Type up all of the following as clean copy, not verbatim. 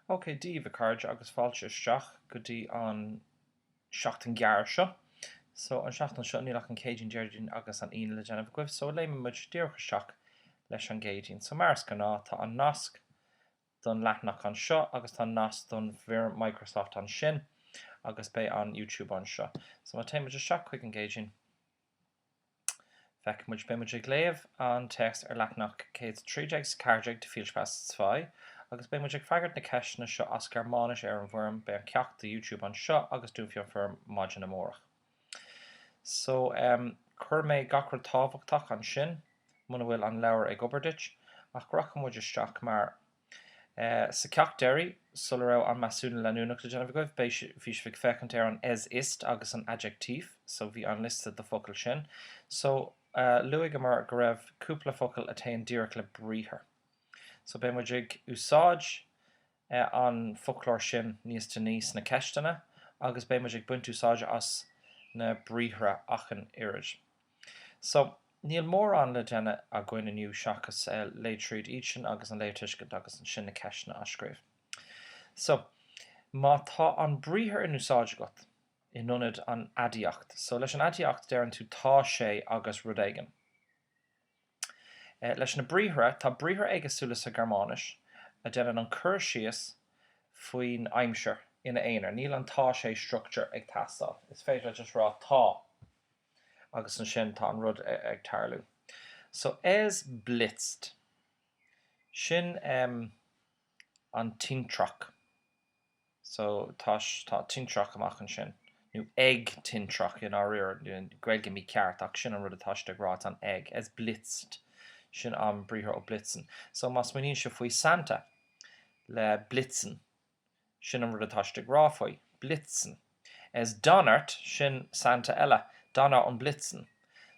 Ok, Dia daoibh a chairde agus fáilte isteach go dtí an seachtain gearr seo. So an seachtain seo níl ach an Céadaoin, Déardaoin agus an Aoine le déanamh agaibh, so léimfidh muid díreach isteach leis an gCéadaoin. So mar is gnáth tá an nasc don leathanach anseo agus tá an nasc don bhfoirm Microsoft ansin agus beidh an YouTube anseo. So má téann muid isteach chuig an gCéadaoin, Feicfidh muid, beidh muid ag léamh an téacs ar leathanach 113 is 14 de Viel Spaß zwei agus beidh muid ag freagairt na ceisteanna seo as Gearmáinis ar an bhfoirm, beidh an ceacht do YouTube anseo agus dúnfaidh an foirm maidin amárach. So, em, chuir mé gach rud tábhachtach ansin, muna bhfuil an leabhar ag obair duit, ach rachaidh muid isteach mar. Sa ceacht deiridh, sula raibh an measúnú leanúnach le déanamh agaibh, beidh, bhí sibh ag féachaint ar an es ist agus an Adjektiv, so bhí an liosta de focail sin. So, luaigeamar go raibh cúpla focal a téann díreach le briathar. So beidh muid ag úsáid an foclóir sin níos déanaí sna ceisteanna agus beidh muid ag baint úsáide as na briathra achan oiread. So, níl mórán le déanamh againn inniu seachas léigh tríd iad sin agus an léamhthuiscint agus ansin na ceisteanna a scríobh. So, má tá an briathar in úsáid agat in ionad an aidiacht, so leis an aidiacht deireann tú tá sé agus rud éigin. Leis na briathra, tá briathra éagsúla sa Ghearmáinis a déanann an cur síos faoin aimsir ina aonar. Níl an tá sé struchtúr ag teastáil. Is féidir leat just rá tá. agus ansin tá an rud ag tarlú. So es blitzt. Sin em an tintreach. So tá tá tintreach amach ansin, nó ag tintreach i ndáiríre, Gaeilge mícheart ach sin an rud atá siad ag rá, it's an ag, es blitzt. Sin an briathar ó blitzen. So má smaoiníonn sibh faoi Santa le blitzen, Sin an rud atá siad ag rá faoi. Blitzen. Es donnert, sin Santa eile. Donner und Blitzen.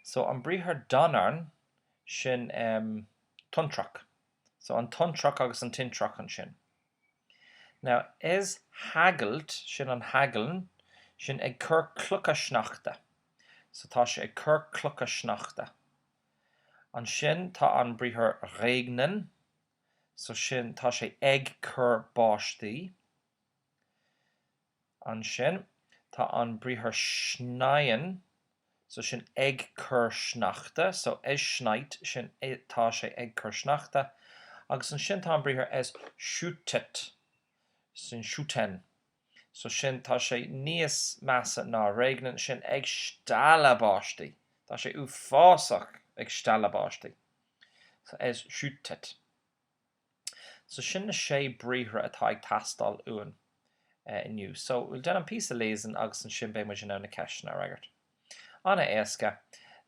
So an briathar donnern, sin em tonntrach. So an tonntrach agus an tintreach ansin. Now, es hagelt, sin an hageln, sin ag cur clocha sneachta. So tá sé ag cur clocha sneachta. Ansin tá an briathar regnen. So sin, tá sé ag cur báistí. Ansin, tá an briathar schneien, so sin ag cur sneachta, so es schneit, sin tá sé ag cur sneachta. Agus ansin tá an briathar es schüttet, sin schütten, so sin tá sé níos measa ná regnen, sin ag stealladh báistí. Tá sé uafásach ag stealladh báistí. So es schüttet. So sin na sé briathra atá ag teastáil uainn inniu. So we'll déanamh píosa lesen agus ansin beidh muid in ann na ceisteanna a fhreagairt. An-éasca.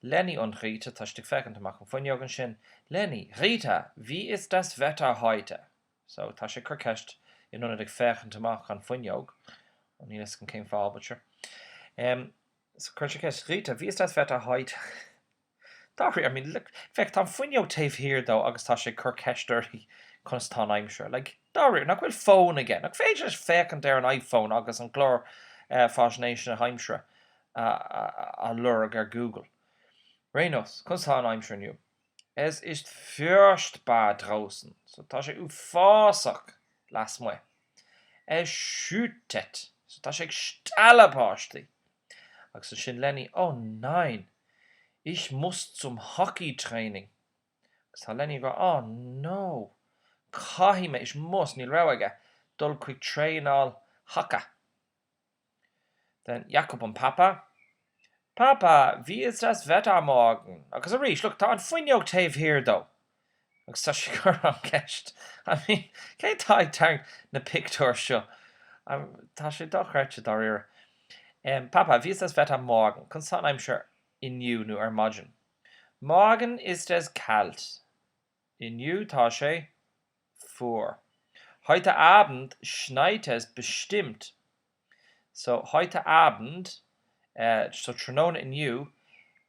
Leni und Rita, tá siad ag féachaint amach an fuinneog ansin. Leni, Rita, wie ist das Wetter heute? So tá sé ag cur ceist in ionad ag féachaint amach an fuinneog. Níl a fhios agam cén fáth, but sure. Um, so cuir sé ceist, Rita, wie ist das Wetter heute? Dáiríre, I mean, look, féach, tá an fuinneog taobh thiar dó agus tá sé ag cur ceist uirthi conas tá an aimsir. Like, dáiríre, nach bhfuil fón aige? Nach féidir leis féachaint ar an iPhone agus an clár faisnéise na haimsire a lorg ar Google? Ar aon nós, conas tá an aimsir inniu? Es ist furchtbar draußen. So tá sé uafásach lasmuigh. Es schüttet. So tá sé ag stealladh báistí. Agus ansin Leni, Oh nein! Ich muss zum Hockeytraining! Agus tá Leni ag rá, Oh no! Caithfidh mé, ich muss, níl rogha aige, dul chuig traenáil haca. Then Jakob und Papa, Papa, wie ist das Wetter morgen? Agus arís, look, tá an fuinneog taobh thiar dó. Agus tá sé ag cur an cheist, I mean, cé atá ag tarraingt na pictiúir seo? Tá sé dochreidte, dáiríre. Papa, wie ist das Wetter morgen? Conas tá an aimsir inniu nó ar maidin? Morgen ist es kalt. Inniu tá sé fuar. Heute Abend schneit es bestimmt. So, heute Abend, so tráthnóna inniu,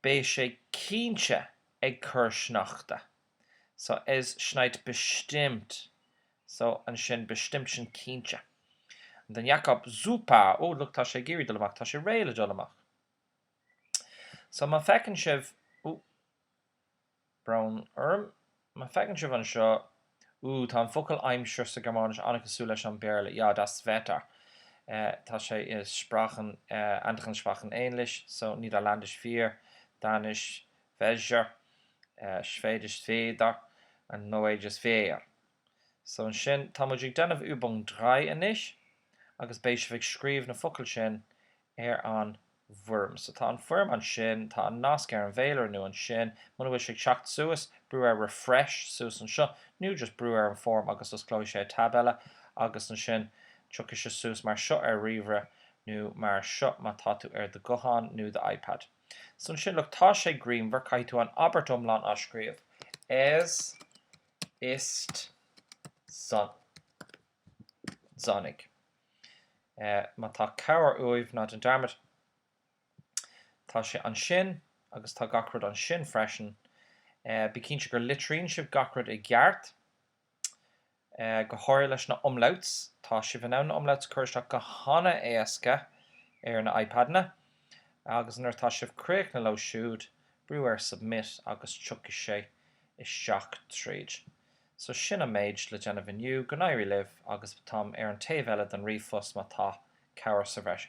beidh sé cinnte ag cur sneachta. So, es schneit bestimmt. So, ansin, bestimmt sin cinnte. And then Jakob, super! Oh, look, tá sé ag iarraidh dul amach, tá sé réidh le dul amach. So, má feiceann sibh, oh, brón orm, má feiceann sibh anseo. Ooh, tá an focal aimsir sa Ghearmáinis an-chosúil leis an Béarla, ja, das Wetter. Tá sé i Sprachen, anderen Sprachen ähnlich, so Niederländisch weer, Danish vejr, Schwedisch väder and Norwegisch vær. So ansin, tá muid ag déanamh Übung 3 anois agus beidh sibh ag scríobh na focail sin ar an bhfoirm. So tá an foirm ansin, tá an nasc ar an bhféilire nua ansin, muna bhfuil sé ag teacht suas, brú ar refresh suas anseo, nó just brú ar an form agus osclóidh sé tab eile agus ansin tiocfaidh sé suas mar seo ar ríomhaire nó mar seo má tá tú ar do ghuthán nó do iPad. So ansin, look, tá sé grianmhar, caithfidh tú an abairt iomlán a scríobh. Es ist sonnig. Má tá cabhair uaibh, ná déan dearmad, tá sé ansin agus tá gach rud ansin freisin. Bí cinnte gur litríonn sibh gach rud i gceart, go háirithe leis na umlauts. Tá sibh in ann na umlauts a chur isteach go han-éasca ar na iPadanna agus nuair atá sibh críochnaithe leo siúd, brú ar submit agus tiocfaidh sé isteach tríd. So sin an méid le déanamh inniu, go n-éirí libh agus táim ar an taobh eile den ríomhphost má tá cabhair sa bhreis.